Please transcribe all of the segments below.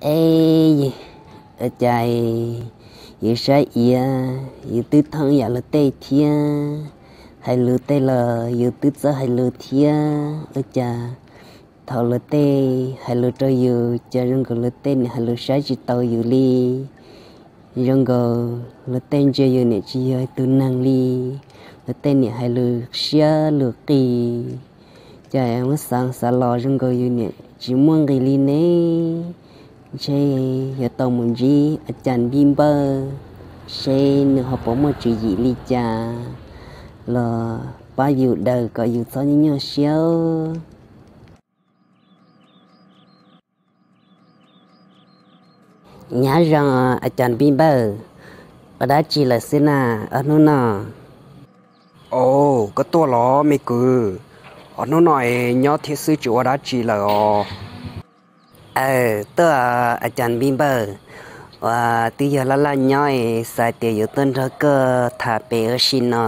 Es, ua cas yus saib iav yus twb thooj yam luag tej thiab, hais lus tej los yus twb txawj hais lus thiab, ua cas thaum luag tej hais lus rau yus cas zoo nkaus luag tej niam hais lus saib tsis taus yus li. Zoo nkaus luag tej ntsia yus niam tsis yog tus neeg li, luag tej niam hais lus siab lus qis, cas muab xav xav los zoo nkaus yus niam tsis muaj nqis li ne. Ntshe yuav tau mus ntsib a cas Npib Npawj, seb nws ho puas muaj tswv yim li cas los pab yus daws kom yus txhob nyuaj nyuaj siab. Nyob zoo a cas Npib Npawj, ua dab tsi lawm xwb na ob hnub no? Au, koj tuaj los me kwv? Ob hnub no es nyob thiab xwb tsis ua dab tsi lawm os. Aw, tuaj a cas Npib Npawj, uas twb yog laj laj nyob es xav tias yuav tuaj nrog koj tham pem ua si no.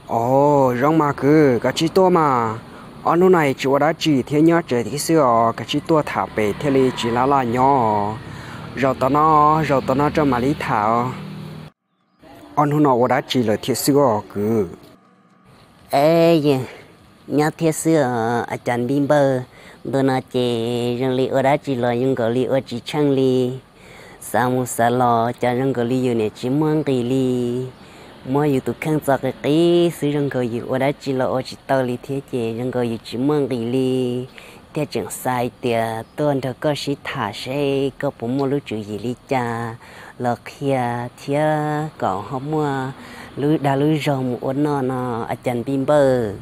Au, zoo mas kwv, koj tsis tuaj mas. Ob hnub no es tsis ua dab tsi thiab nyob tsev thiab xwb os, koj tsis tuaj tham pem thiaj li tsis laj laj nyob. Zaum tom no, zaum tom no rau mam li tham. Ob hnub no ua dab tsi lawm thiab xwb os kwv? Nyob thiab xwb os a cas Npib Npawj, ntu no ces zoo li ua dab tsi los zoo nkaus li ua tsis tsheej li. Xav mus xav los cas zoo nkaus li yus niam tsis muaj nqis li. Muab yus tus kheej txo qis qis xwb zoo nkaus yus ua dab tsi los ua tsis tau li thiab ces zoo nkaus yus tsis muaj nqis li. Thiaj tseem xav hais tias tuaj nrog koj sib tham seb koj puas muaj lub tswv yim li cas los qhia thiab kom ho muaj lub dag lub zog mus ua noj no a cas Npib Npawj.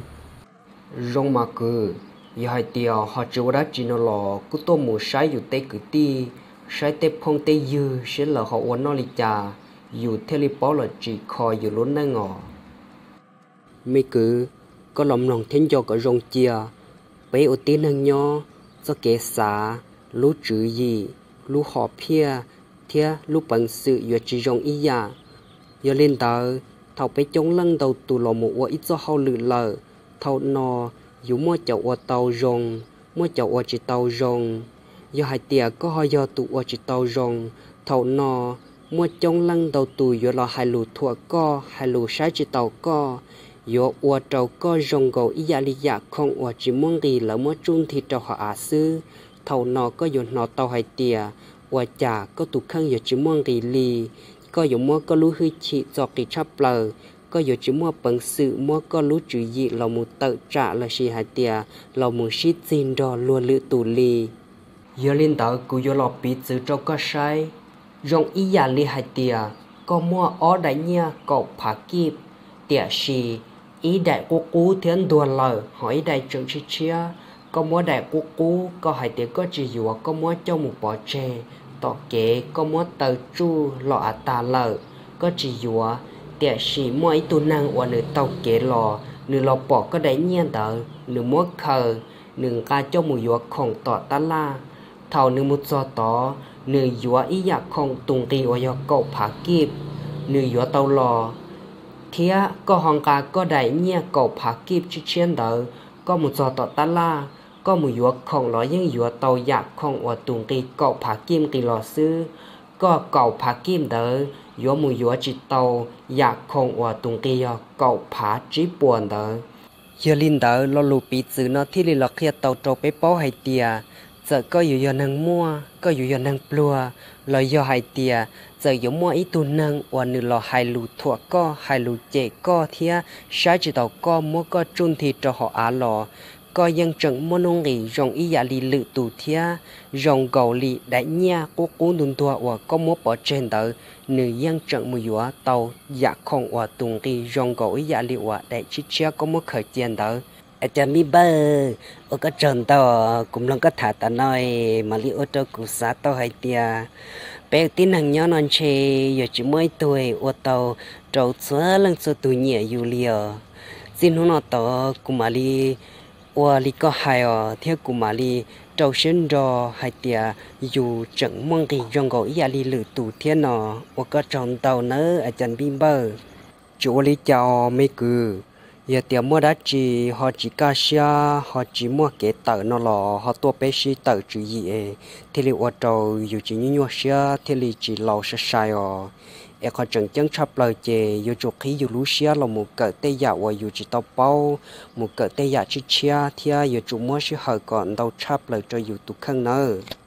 Zoo mas kwv, yog hais tias ho tsis ua dab tsi no los kuj tuaj mus saib yus tej kwv tij, saib tej phooj tej ywg seb lawv ho ua noj li cas, yus thiaj li paub los tsim kho yus lub neej os. Me kwv, koj los mloog thiab nco kom zoo cia. Peb ua tib neeg nyob, txoj kev xav, lub tswv yim, lub hom phiaj thiab lub peev xwm yuav tsis zoo ib yam. Yog li ntawd, thaum peb coob leej ntau tus los mus ua ib txoj hauj lwm lawm, thaum no yuav muaj cov ua tau zoo, muaj cov ua tsis tau zoo. Yog hais tias koj ho yog tus ua tsis tau zoo, thaum no muaj coob leej ntau tus yuav los hais lus thuam koj, hais lus saib tsis taus koj, yuav ua rau koj zoo nkaus ib yam li yam khoom uas tsis muaj nqis lawv muab tsuj nthi rau hauv av xwb. Thaum no koj yuav hnov tau hais tias ua cas koj tus kheej yuav tsis muaj nqis li. Koj yuav muab koj lub hwj chim txo qis tshaj plaws, koj yuav tsis muaj peev xwm muab koj lub tswv yim los mus tawm tsam lossis hais tias los mus sib txig nrog luag lwm tus li. Yog li ntawd kuv yuav los piv txwv rau koj saib. Zoo ib yam li hais tias koj muaj ob daim nyiaj kaum phav kib, tiam sis ib daim qub qub thiab ntuag lawm ho ib daim tseem tshiab tshiab. Koj muab daim qub qub, koj hais tias koj tsis yuav, koj muab coj mus pov tseg tom kev, koj muab taw tsuj los av tag lawm, koj tsis yuav. Tiam sis muaj ib tug neeg uas nws taug kev los, nws los pom koj daim nyiaj ntawd, nws muab khaws, nws nqa coj mus yuav khoom tom tab laj. Thaum nws mus txog tod, nws yuav ib yam khoom tus nqi uas yog kaum phav kib, nws yuav tau los, thiab koj ho nqa koj daim nyiaj kaum phav kib tshiab tshiab ntawd, koj mus txog tom tab laj, koj mus yuav khoom los yeej yuav tau yam khoom uas tus nqi kaum phav kib nqis los xwb. Koj kaum phav kib ntawd yuav mus yuav tsis tau yam khoom uas tus nqi yog kaum phav tsib puas ntawd. Yog li ntawd lo lus piv txwv no thiaj li los qhia tau rau peb paub hais tias, txawm koj yuav yog neeg muaj, koj yuav yog neeg pluag, los yog hais tias txawm yuav muaj ib tug neeg uas nws los hais lus thuam koj, hais lus cem koj thiab saib tsis taus koj, muab koj tsuj nthi rau hauv av los, koj yeej tseem muaj nuj nqis zoo ib yam li lwm tus thiab. Zoo nkaus li daim nyiaj qub qub ntuag ntuag uas koj muab pov tseg ntawd, nws yeej tseem mus yuav tau yam khoom uas tus nqi zoo nkaus ib yam li uas daim tshiab tshiab koj muab khaws cia ntawd. Cas Npib Npawj, ua koj tsaug ntau, kuv mloog koj tham tas no mam li ua rau kuv xav tau hais tias peb tib neeg nyob no ntshe yuav tsis muaj ib tug ua tau rau txhua leej txhua tus nyiam yus li os. Txij hnub no tod kuv mam li ua li koj hais os, thiab kuv mam li rau siab nrog hais tias yus tseem muaj nqis zoo nkaus ib yam li lwm tus thiab no. Ua koj tsaug ntau nawb Cas Npib Npawj. Tsis ua li cas os me kwv. Yog tias muaj dab tsi ho tsis kaj siab, ho tsis muaj kev tawm no los ho tuaj peb sib tawm tswv yim es thiaj li ua rau yus tsis nyuaj nyuaj siab, thiaj li tsis laus sai sai os. Es qhov tseem ceeb tshaj plaws ces yuav tsum qhib yus lub siab los mus kawm tej yam uas yus tsis tau paub, mus kawm tej yam tshiab tshiab, thiab yuav tsum muab sij hawm kom ntau tshaj plaws rau yus tus kheej nawb.